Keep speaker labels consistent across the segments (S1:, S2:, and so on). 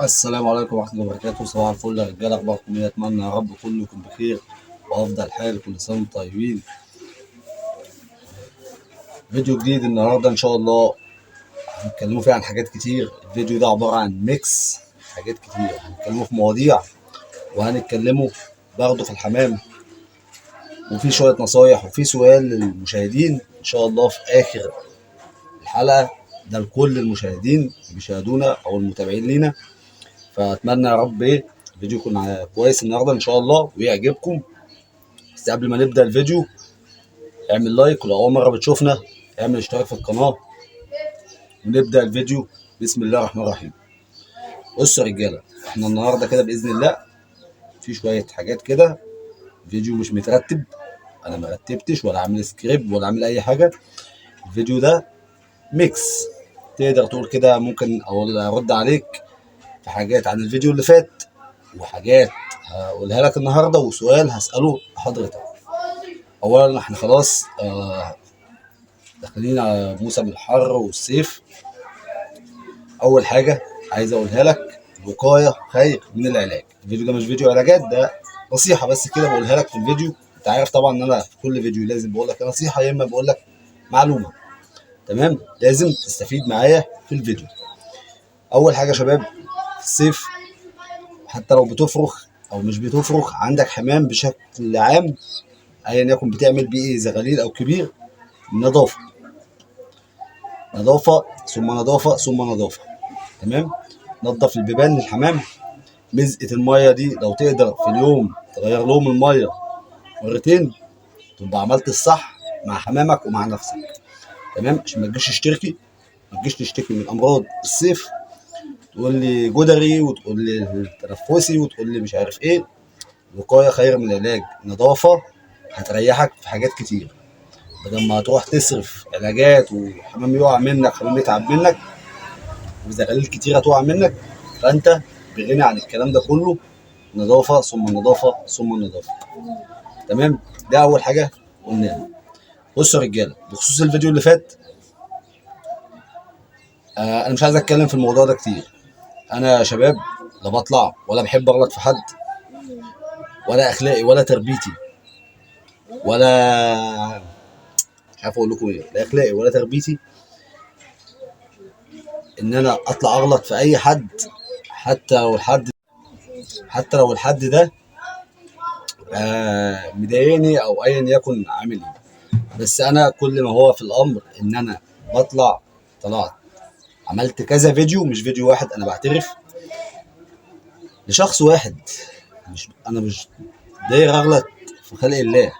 S1: السلام عليكم ورحمة الله وبركاته. صباح الفل يا رجالة، أخباركم إيه؟ أتمنى يا رب كله يكون بخير وأفضل حال، كل سنة وأنتم طيبين. فيديو جديد النهاردة إن شاء الله هنتكلموا فيه عن حاجات كتير. الفيديو ده عبارة عن mix حاجات كتير، هنتكلموا في مواضيع وهنتكلموا برضه في الحمام، وفي شوية نصايح وفي سؤال للمشاهدين إن شاء الله في آخر الحلقة، ده لكل المشاهدين اللي بيشاهدونا أو المتابعين لينا. فاتمنى يا رب ايه الفيديو يكون كويس النهارده ان شاء الله ويعجبكم. بس قبل ما نبدا الفيديو اعمل like، ولو اول مرة بتشوفنا اعمل اشتراك في القناة، ونبدا الفيديو. بسم الله الرحمن الرحيم. بصوا يا رجاله، احنا النهارده كده باذن الله في شوية حاجات كده، فيديو مش مترتب، انا ما رتبتش ولا عامل سكريبت ولا عامل اي حاجة. الفيديو ده mix تقدر تقول كده، ممكن اقول ارد عليك في حاجات عن الفيديو اللي فات، وحاجات هقولها لك النهارده، وسؤال هسأله لحضرتك. اولا احنا خلاص داخلين على موسم الحر والصيف. اول حاجة عايز اقولها لك، الوقاية خير من العلاج. الفيديو ده مش فيديو علاجات، ده نصيحة بس كده بقولها لك في الفيديو. انت عارف طبعا ان انا في كل فيديو لازم بقول لك نصيحة، يا اما بقول لك معلومة، تمام؟ لازم تستفيد معايا في الفيديو. اول حاجة يا شباب، في الصيف حتى لو بتفرخ او مش بتفرخ، عندك حمام بشكل عام ايا يكن بتعمل بيه ايه، زغاليل او كبير، نظافة نظافة ثم نظافة ثم نظافة، تمام؟ نظف البيبان للحمام، مزقه المية دي لو تقدر في اليوم تغير لهم المية مرتين تبقى عملت الصح مع حمامك ومع نفسك، تمام؟ عشان ما تجيش تشتكي، ما تجيش تشتكي من امراض الصيف، تقول لي جدري وتقول لي تنفسي وتقول لي مش عارف ايه. الوقاية خير من العلاج. نظافة هتريحك في حاجات كتير، بدل ما تروح تصرف علاجات وحمام يقع منك، حمام يتعب منك، وزغاليل كتيرة تقع منك، فانت بغنى عن الكلام ده كله. نظافة ثم نظافة ثم نظافة، تمام؟ ده اول حاجة قلناها. بصوا يا رجاله، بخصوص الفيديو اللي فات، انا مش عايز اتكلم في الموضوع ده كتير. انا يا شباب لا بطلع ولا بحب اغلط في حد، ولا اخلاقي ولا تربيتي ولا مش عارف اقول لكم ايه، لا اخلاقي ولا تربيتي ان انا اطلع اغلط في اي حد، حتى لو الحد ده مضايقني او ايا يكن عامل ايه. بس انا كل ما هو في الامر ان انا بطلع، طلعت عملت كذا فيديو، مش فيديو واحد، انا بعترف لشخص واحد، مش انا مش داير اغلط في خلق الله،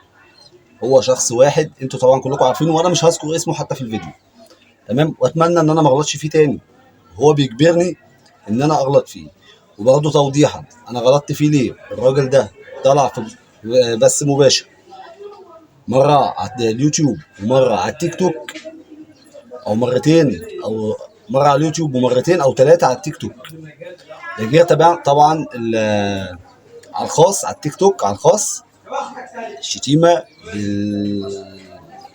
S1: هو شخص واحد انتوا طبعا كلكم عارفينه، وانا مش هذكر اسمه حتى في الفيديو، تمام؟ واتمنى ان انا ما اغلطش فيه تاني، هو بيجبرني ان انا اغلط فيه. وبرضه توضيحا انا غلطت فيه ليه، الراجل ده طلع في بث مباشر مرة على اليوتيوب ومرة على التيك توك، او مرتين، او مرة على اليوتيوب ومرتين او ثلاثة على التيك توك. ده غير طبعا على الخاص، على التيك توك على الخاص الشتيمة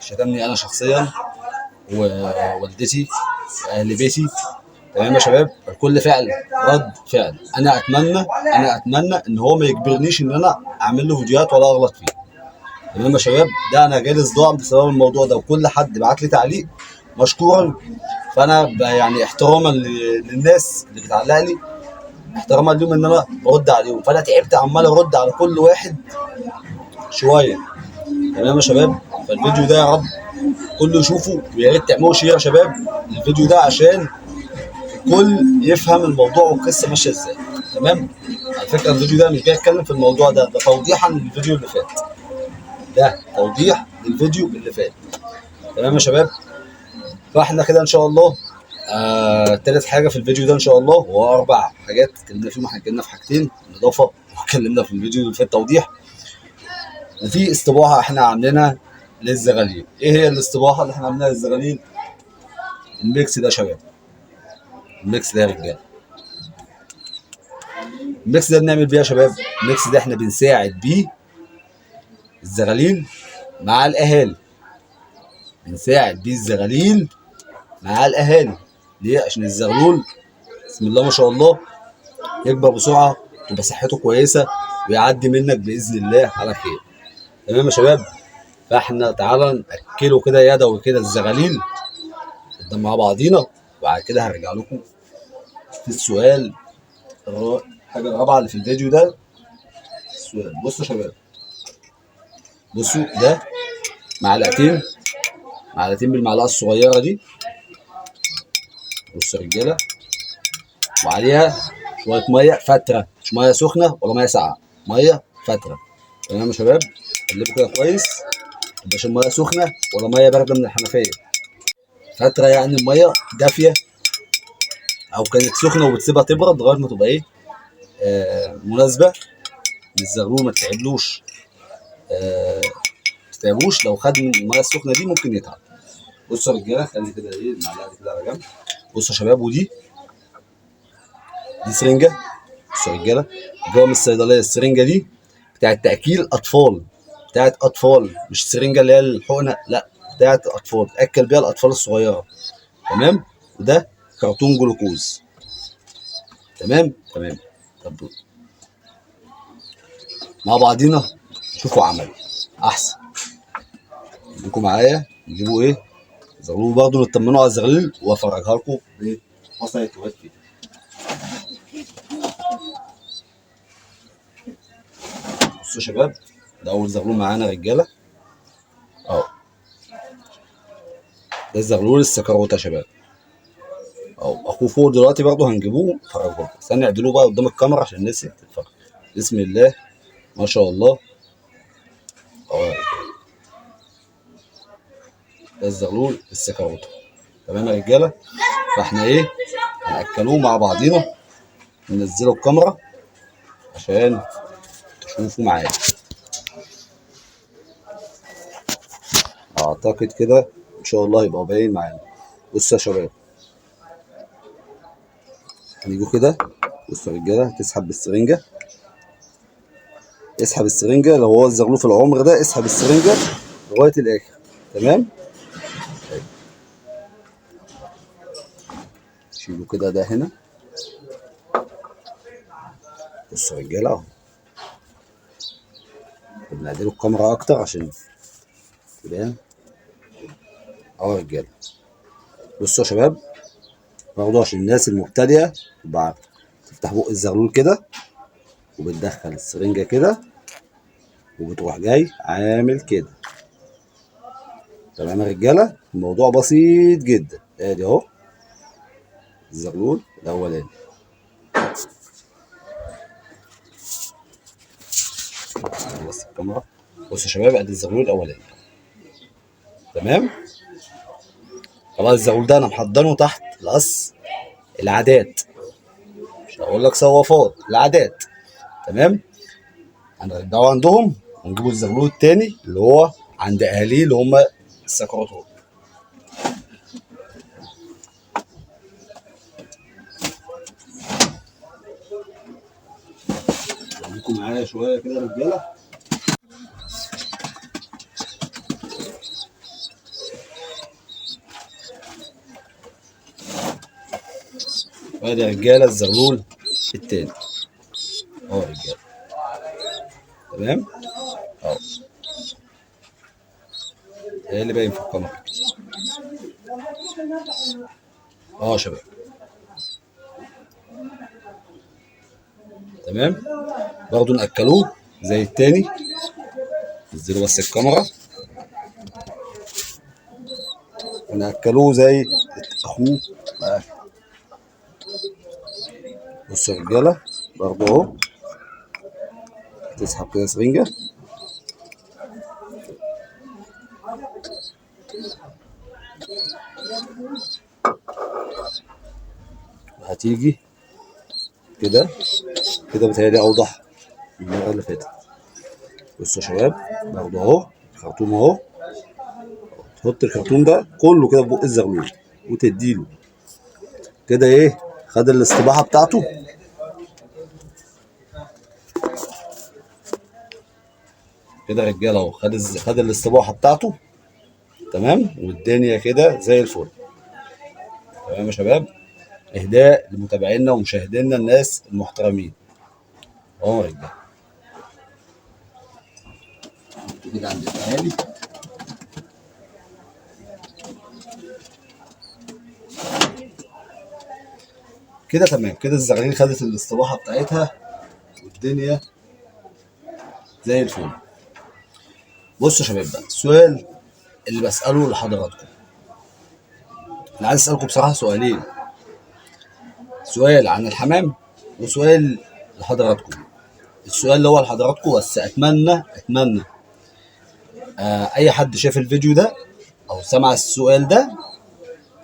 S1: شتمني انا شخصيا ووالدتي واهل بيتي، تمام يا شباب؟ الكل فعل رد فعل. انا اتمنى ان هو ما يجبرنيش ان انا اعمل له فيديوهات ولا اغلط فيه، تمام يا شباب؟ ده انا جالي صداع بسبب الموضوع ده، وكل حد بعت لي تعليق مشكورا، فانا يعني احتراما للناس اللي بتعلق لي، احتراما ليهم ان انا برد عليهم، فانا تعبت عمال ارد على كل واحد شوية، تمام يا شباب؟ فالفيديو ده يا رب كله يشوفه، ويا ريت تعملوا share يا شباب الفيديو ده عشان الكل يفهم الموضوع والقصه ماشية ازاي، تمام؟ على فكرة الفيديو ده مش جاي اتكلم في الموضوع ده، ده توضيحا للفيديو اللي فات، ده توضيح للفيديو اللي فات، تمام يا شباب؟ فاحنا كده ان شاء الله تالت حاجة في الفيديو ده ان شاء الله، وهو 4 حاجات اتكلمنا فيهم. احنا اتكلمنا في حاجتين، النظافة، واتكلمنا في الفيديو اللي فات توضيح، وفي استباحه احنا عاملينها للزغاليل. ايه هي الاستباحه اللي احنا عاملينها للزغاليل؟ ال mix ده يا شباب، ال mix ده يا رجاله، ال mix ده بنعمل بيه يا شباب، ال mix ده احنا بنساعد بيه الزغاليل مع الاهالي، بنساعد بيه الزغاليل مع الاهالي. ليه؟ عشان الزغلول بسم الله ما شاء الله يكبر بسرعة، تبقى صحته كويسة، ويعدي منك باذن الله على خير. تمام يا شباب؟ فاحنا تعالى ناكله كده يدوي كده الزغاليل قدام مع بعضينا، وبعد كده هرجع لكم في السؤال الحاجة الرابعة اللي في الفيديو ده. السؤال بصوا يا شباب، بصوا ده معلقتين، معلقتين بالمعلقه الصغيرة دي، بصوا يا رجاله، وعليها شوية مية فترة، مش مية سخنة ولا مية ساقعه، مية فترة. تمام يا شباب؟ قلبوا كده كويس، متبقاش المية سخنة ولا مية باردة من الحنفية، فترة يعني المية دافيه او كانت سخنة وبتسيبها تبرد لغاية ما تبقى ايه، مناسبة للزغلول، ما تتعبلوش، ما تتعبوش لو خد من المية السخنة دي ممكن يتعب. بصوا يا رجاله، خلي كده ايه المعلقة دي كده على جنب. بصوا يا شباب، ودي سرنجه. بصوا يا رجاله، جوه من الصيدلية السرنجه دي بتاعت تاكيل اطفال، بتاعت اطفال، مش السرنجه اللي هي الحقنة، لا بتاعت اطفال، تاكل بيها الاطفال الصغيرة. تمام؟ وده كرتون جلوكوز. تمام؟ تمام. طب مع بعضينا شوفوا عملي احسن. خليكم معايا، نجيبوا ايه زغلول برضه، نطمنوا على الزغلول وافرجها لكم بحصلت وقت فيه. بصوا يا شباب، ده اول زغلول معانا رجاله اهو، ده الزغلول السكروته يا شباب اهو، اخوه فوق دلوقتي برضه هنجيبوه نفرجه لكم، استنى اعدلوه بقى قدام الكاميرا عشان الناس تتفرج. بسم الله ما شاء الله اهو يا رجاله، ده الزغلول السكروته. تمام يا رجاله؟ فاحنا ايه هناكلوه مع بعضينا، ننزله الكاميرا عشان تشوفوا معايا. اعتقد كده ان شاء الله يبقى باين معانا. بصوا يا شباب، هنيجوا كده. بصوا يا رجاله، تسحب بالسرنجه، اسحب السرنجه لو هو الزغلول في العمر ده، اسحب السرنجه لغاية الاخر. تمام؟ شيلوا كده ده هنا. بصوا يا رجاله اهو، بنعدلوا الكاميرا اكتر عشان تبان اهو يا رجاله. بصوا يا شباب برضه عشان الناس المبتدئه تبقى عارفه، تفتح بق الزغلول كده وبتدخل السرنجه كده وبتروح جاي عامل كده. تمام يا رجاله؟ الموضوع بسيط جدا. ادي اهو الزغلول الاولاني. بص الكاميرا. بصوا يا شباب، ادي الزغلول الاولاني. تمام؟ خلاص الزغلول ده انا محضنه تحت القص العادات، مش هقول لك صوافات، العادات. تمام؟ هنرجعه عندهم ونجيبوا الزغلول التاني اللي هو عند اهاليه اللي هم السكراتات. خليكم معايا شوية كده يا رجاله. وادي يا رجاله الزغلول التاني اهو يا رجاله. تمام؟ اهو ايه اللي باين في الكاميرا اهو يا شباب. تمام؟ برضه ناكلوه زي التاني. نزلوا بس الكاميرا وناكلوه زي اخوه. بصوا يا رجاله برضه اهو، تسحب كده سرنجه. وهتيجي كده كده، بتهيألي اوضح من المرة اللي فاتت. بصوا يا شباب برضه اهو الخرطوم اهو، تحط الخرطوم ده كله كده في بق الزغلول وتديله كده ايه، خد الاستباحه بتاعته. كده يا رجاله اهو، خد الاستباحه بتاعته. تمام؟ والدنيا كده زي الفل. تمام يا شباب؟ اهداء لمتابعينا ومشاهدينا الناس المحترمين. اهو يا رجاله كده عند الاهالي. كده تمام، كده الزغاليل خدت الاستباحه بتاعتها والدنيا زي الفل. بصوا يا شباب بقى، السؤال اللي بسأله لحضراتكم، انا عايز اسألكم بصراحة سؤالين، سؤال عن الحمام وسؤال لحضراتكم. السؤال اللي هو لحضراتكم، بس اتمنى اي حد شاف الفيديو ده او سمع السؤال ده،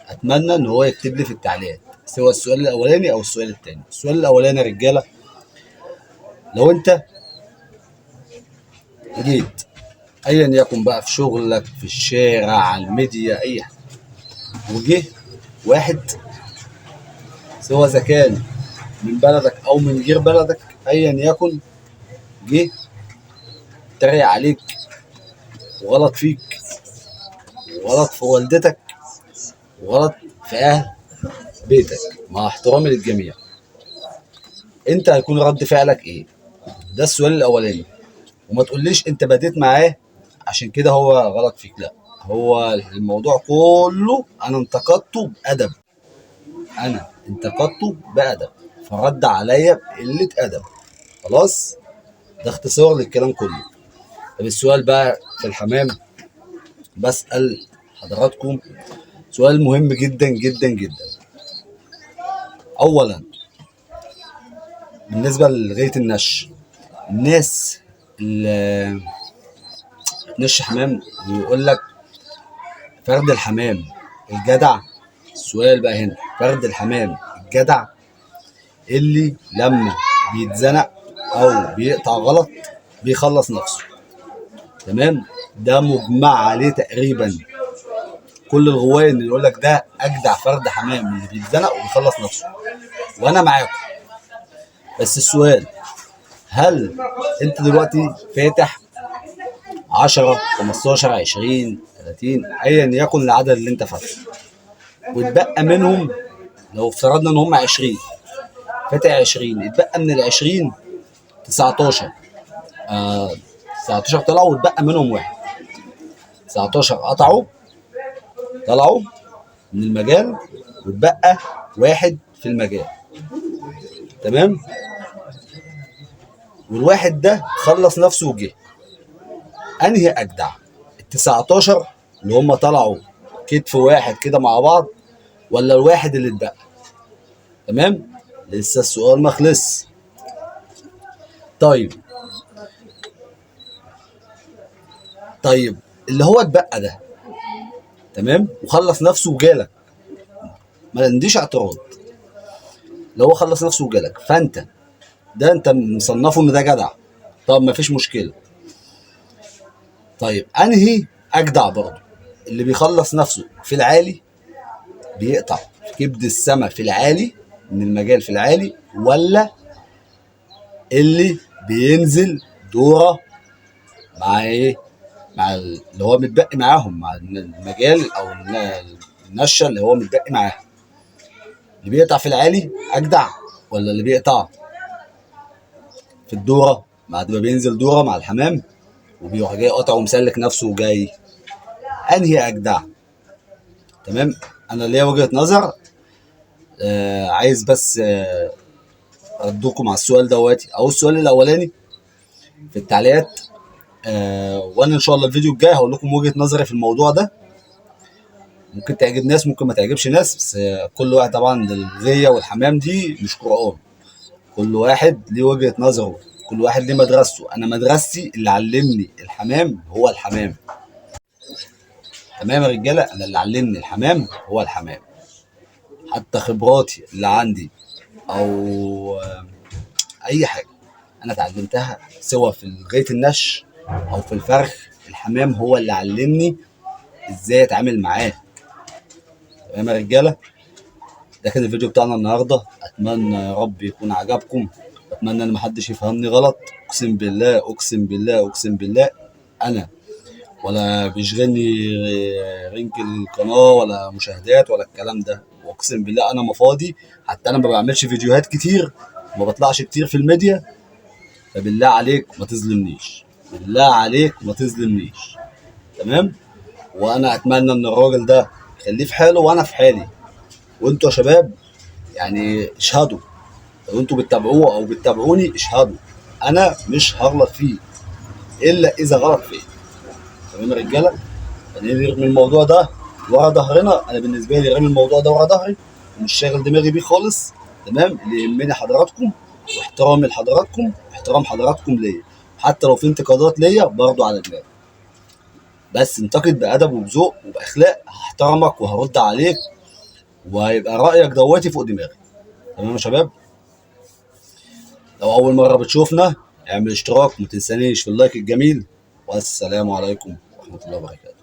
S1: اتمنى ان هو يكتب لي في التعليقات، سواء السؤال الاولاني او السؤال الثاني. السؤال الاولاني يا رجاله، لو انت جيت ايا يكن بقى في شغلك، في الشارع، على الميديا، اي حاجة، وجه واحد سواء اذا كان من بلدك او من غير بلدك، ايا يكن، جه اتريق عليك وغلط فيك وغلط في والدتك وغلط في اهل بيتك، مع احترامي للجميع، انت هيكون رد فعلك ايه؟ ده السؤال الاولاني. وما تقوليش انت بديت معاه عشان كده هو غلط فيك، لا، هو الموضوع كله انا انتقدته بادب، انا انتقدته بادب فرد عليا بقلة ادب. خلاص، ده اختصار للكلام كله. طب السؤال بقى في الحمام، بسأل حضراتكم سؤال مهم جدا جدا جدا. اولا بالنسبة لغاية النش، الناس اللي بتنش حمام ويقول لك فرد الحمام الجدع، السؤال بقى هنا، فرد الحمام الجدع اللي لما بيتزنق او بيقطع غلط بيخلص نفسه، تمام؟ ده مجمع عليه تقريبا كل الغواية اللي يقول لك ده اجدع فرد حمام اللي بيتزنق وبيخلص نفسه، وانا معاكم. بس السؤال، هل انت دلوقتي فاتح 10 15 20 30 ايا يكن العدد اللي انت فاتحة، واتبقى منهم لو افترضنا ان هم 20، فاتح 20، اتبقى من ال 20 19، 19 طلعوا واتبقى منهم واحد، 19 قطعوا طلعوا من المجال واتبقى واحد في المجال، تمام؟ والواحد ده خلص نفسه وجه. انهي اجدع، ال 19 اللي هم طلعوا كتف واحد كده مع بعض، ولا الواحد اللي اتبقى؟ تمام؟ لسه السؤال ما خلص. طيب اللي هو اتبقى ده، تمام، وخلص نفسه وجالك، ما عنديش اعتراض، لو هو خلص نفسه وجالك فانت ده انت مصنفه ان ده جدع، طب ما فيش مشكلة. طيب انهي اجدع برضه، اللي بيخلص نفسه في العالي، بيقطع في كبد السما في العالي من المجال في العالي، ولا اللي بينزل دوره مع ايه، مع اللي هو متبقي معاهم، مع المجال او النشه اللي هو متبقي معاها؟ اللي بيقطع في العالي اجدع، ولا اللي بيقطع في الدورة بعد ما بينزل دوره مع الحمام وبيروح جاي قاطع ومسلك نفسه وجاي؟ انهي اجدع؟ تمام. انا ليا وجهة نظر، عايز بس ردكم على السؤال دواتي او السؤال الاولاني في التعليقات، وانا ان شاء الله الفيديو الجاي هقول لكم وجهة نظري في الموضوع ده. ممكن تعجب ناس، ممكن ما تعجبش ناس، بس كل واحد طبعا الغية والحمام دي مش قرآن، كل واحد ليه وجهة نظره، كل واحد ليه مدرسته. انا مدرستي اللي علمني الحمام هو الحمام، تمام يا رجاله؟ انا اللي علمني الحمام هو الحمام، حتى خبراتي اللي عندي او اي حاجة انا اتعلمتها سواء في غاية النش او في الفرخ، الحمام هو اللي علمني ازاي اتعامل معاه، تمام يا رجاله؟ ده كان الفيديو بتاعنا النهارده، اتمنى يا رب يكون عجبكم، اتمنى ان محدش يفهمني غلط. اقسم بالله اقسم بالله اقسم بالله انا ولا بيشغلني رينك القناة ولا مشاهدات ولا الكلام ده، اقسم بالله انا ما فاضي، حتى انا ما بعملش فيديوهات كتير، ما بطلعش كتير في الميديا. فبالله عليك ما تظلمنيش، بالله عليك ما تظلمنيش. تمام؟ وانا اتمنى ان الراجل ده يخليه في حاله وانا في حالي. وانتوا يا شباب يعني اشهدوا، لو انتوا بتتابعوه او بتتابعوني اشهدوا، انا مش هغلط فيه الا اذا غلط فيه. تمام يا رجاله؟ نرمي الموضوع ده ورا ظهرنا. انا بالنسبة لي رامي الموضوع ده ورا ظهري ومش شاغل دماغي بيه خالص. تمام؟ اللي يهمني حضراتكم واحترامي لحضراتكم واحترام حضراتكم ليا، حتى لو في انتقادات ليا برضو على دماغي، بس انتقد بادب وبذوق وباخلاق، هحترمك وهرد عليك وهيبقى رايك دواتي فوق دماغي. تمام يا شباب؟ لو اول مرة بتشوفنا اعمل اشتراك وما تنسانيش في اللايك الجميل، والسلام عليكم ورحمة الله وبركاته.